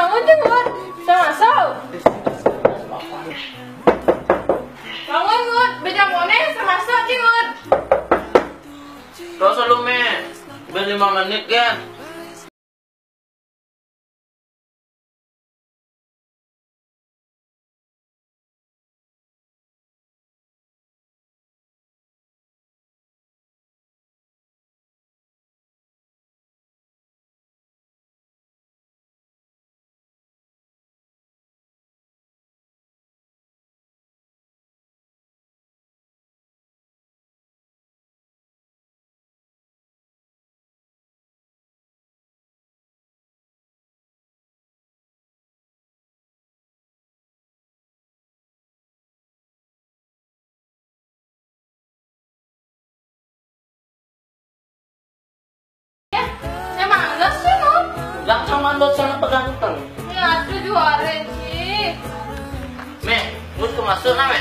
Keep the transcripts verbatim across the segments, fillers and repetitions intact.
Bangun, Ngut. Samaso. Bangun, Ngut. Béh jam oné, samaso, Ngut. Terus lu, Mé. Béh lima menit, kan? Ya, saya males sih, no. Jangan sama lo sana pedanteng. Ya, aduh, juara sih. Mé, mus ke masuk na, Mé.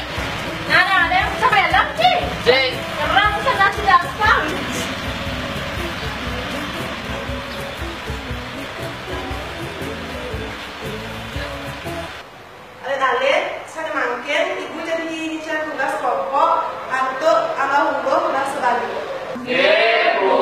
Nah, nah, ada yang bisa belok sih. Cek. Kerang sana si datang. Alit-alit, sané mangkin, ibu jadi ngica tugas kelompok antuk alah ungguh bahasa Bali. Nggih, Bu.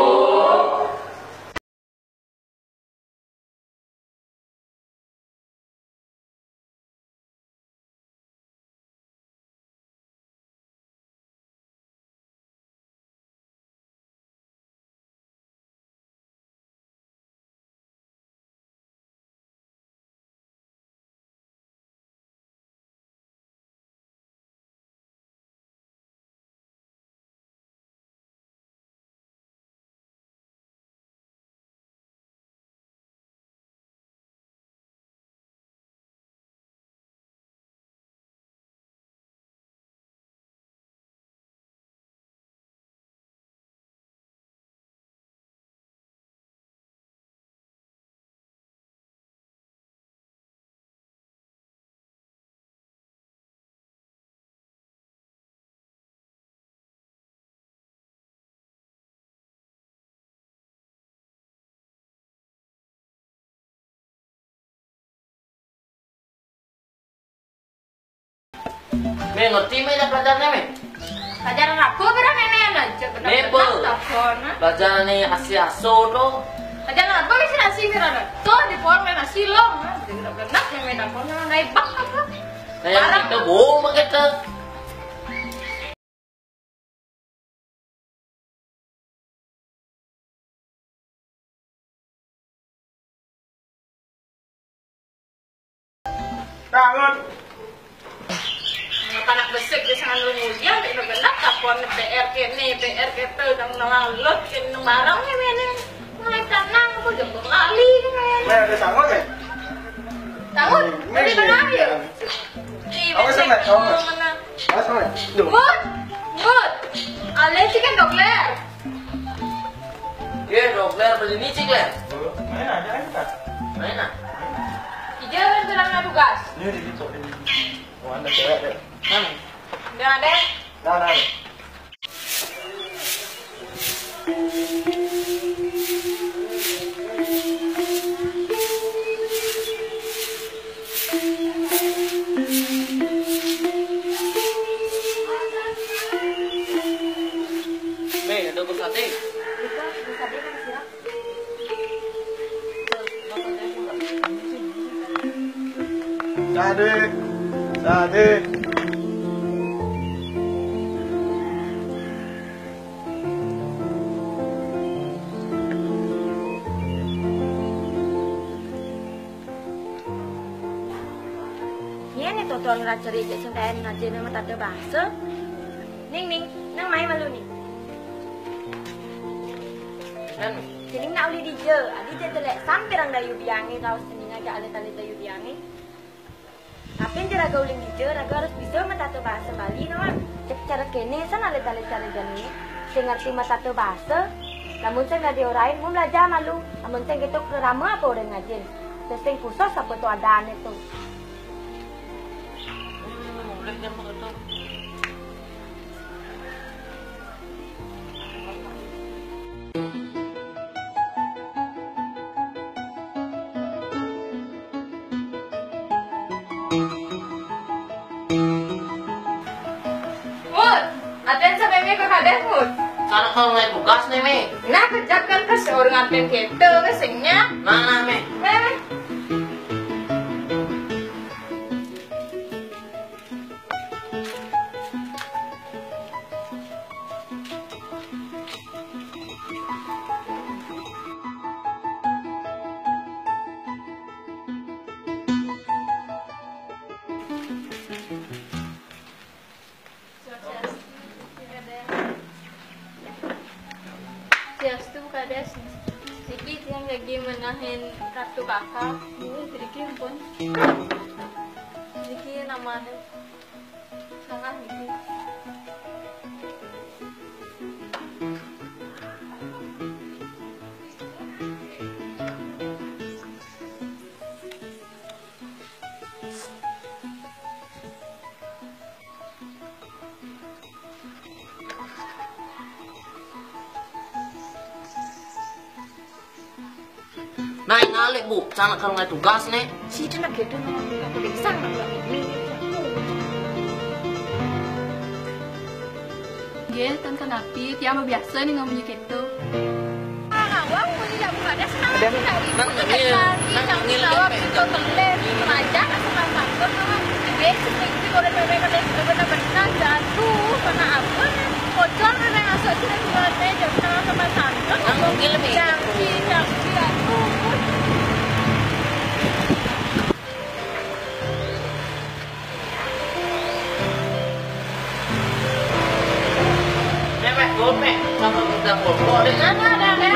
Mé, ngerti, Mé, dah pelajarannya, Mé? Pelajaran apa, berang nenek aja, benar-benar Mé, Bel. Takon, ah. Pelajaran nih, asi aso tuh. Pelajaran apa, isi nasi, berang? Tuh, di pohon main nasi, long. Ah, benar-benar, yang main takon, yang naik bak apa? Kayak barang kita bohong, begitu. Bangun. Anak besik di sana lu mulia, tapi benar takon P R kéné, P R kéto, nang nang lut, nang barang nih, ini. Mulai tenang, aku jemput lali, ini. Nah, udah bangun, ya? Bangun, ini udah tenang, ya? Iya. Ih, awas, besik, Mat, awas. Mana? Awas, Mat. Duh. Ngut, Ngut. Alé sih kan dokter. Iya, dokter, beli micik, Ler. Main aja kan, Kak? Main, ah. Ija kan kurang adu gas. Ini di situ, ini. Oh, ada cewek, deh. Mana? Nggak ada. Nah, nah. Nih, ada bos sate. Itu, bos sate kan siap. Sate, sate. Yén né totoan ngracerik cék sing taén ngajin mah tata basa. Ning, Ning, nang mai malu, Ning. Kan. Cening nak uli dija, adi ja telek sampirang dayu biangé kawas cening aja alit-alit dayu biangé. Tapi yén raga uli dija, raga harus bisa matata basa Bali, no, Wan. Cék cara kéné, san alit-alit cara jani. Sing ngerti matata basa, lamun sing dadi orahin, mun belajar malu. Lamun sing kéto krama apa orang ngajin. Terus sing khusus apa tuh adané tuh. Kalau nggak tugas nih, Mi. Nah, kerjakan ke seorang nganten kita, wes, sing nyak. Nah, nah, Mi. Weh. Swastiastu, Kades. Niki tiang lagi menahin Ratu Kakang. Niki, ampun. Niki namanya salah niki. Nah, ngalih, Bu. Sana kalau nggak tugas, nih. Si itu nak gitu, nak. Aku bisa, nak. Nggih, ten kenapi, tiang biasa nih ngomongnya gitu. Nah, wah, punya jamu Kades, senang. Ada. Nang ngil, nang ngil, jawab itu, temen, pelajar, asal santun, sama. Jadi, seperti itu, udah bener-bener, bener-bener jatuh, karena apa, nih? Bocor, karena masuk sini, bulan Mei, jam setengah sama santun. Nang ngil, Mi. Jam, jam, jatuh. Mek, mek, gopek, sama kita gopek. Ada, ada, ada.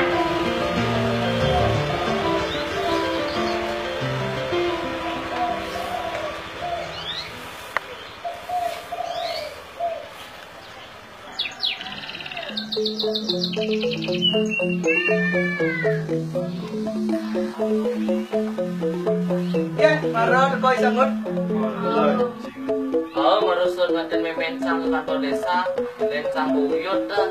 Ya, mara koi sangut. Oh, mara surat nganten memen sang ke kantor desa, len sang buyut dah.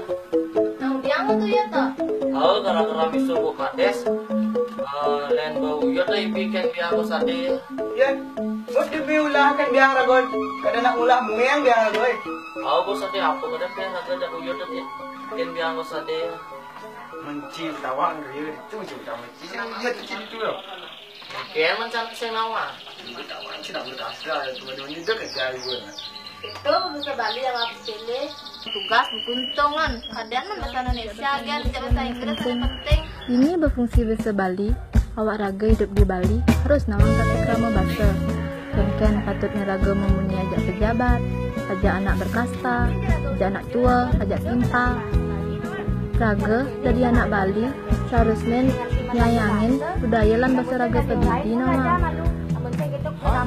Nang biang tu ya ta? Oh, gara-gara misu Bu Kades. Eh, len buyut dah ipiken biang ko sade. Ya, mesti diulah kan biang ragon. Kada nak ulah mueng biang ragon. Au, bos, ati apa kada pen raga dak uyut ati ken biang bos ade. Menci tawang dia itu je utama. Sing uyut kecil itu loh. Ken mencang sing nawa. Itu tawang sing nak berkasar itu mana ni dah kerja ibu. Itu bahasa Bali yang aku pilih. Tugas dituntungan. Kadang kan bahasa Indonesia kan, bahasa Inggris yang penting. Ini berfungsi bahasa Bali, awak raga hidup di Bali harus nawang tata krama basa. Kenken patutnya raga memunyai ajak pejabat, ajak anak berkasta, ajak anak tua, ajak timpal. Raga dadi anak Bali seharusnya nyayangin budaya lan basa raga padidi nawang.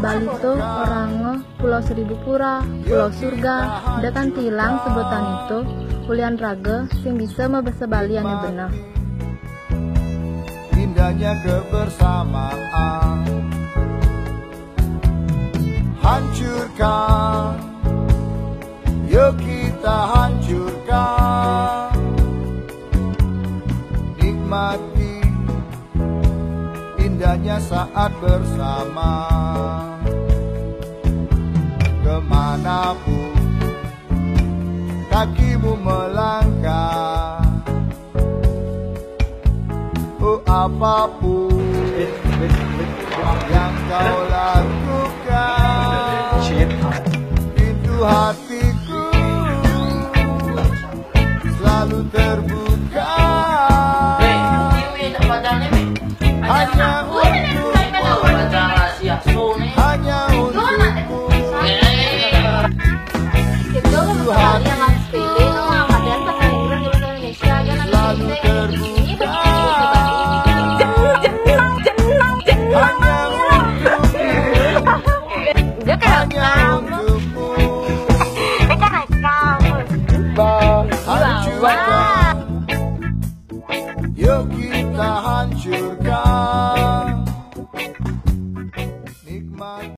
Bali tu orangnya Pulau Seribu Pura, Pulau Surga, dah kan tilang sebutan itu, ulian raga sing bisa mabasa Bali ane bener. Indahnya kebersamaan. Hancurkan, yuk kita hancurkan. Nikmati indahnya saat bersama. Kemanapun kakimu melangkah, oh, apapun yang kau lakukan, pintu hatiku selalu terbuka. Hanya untuk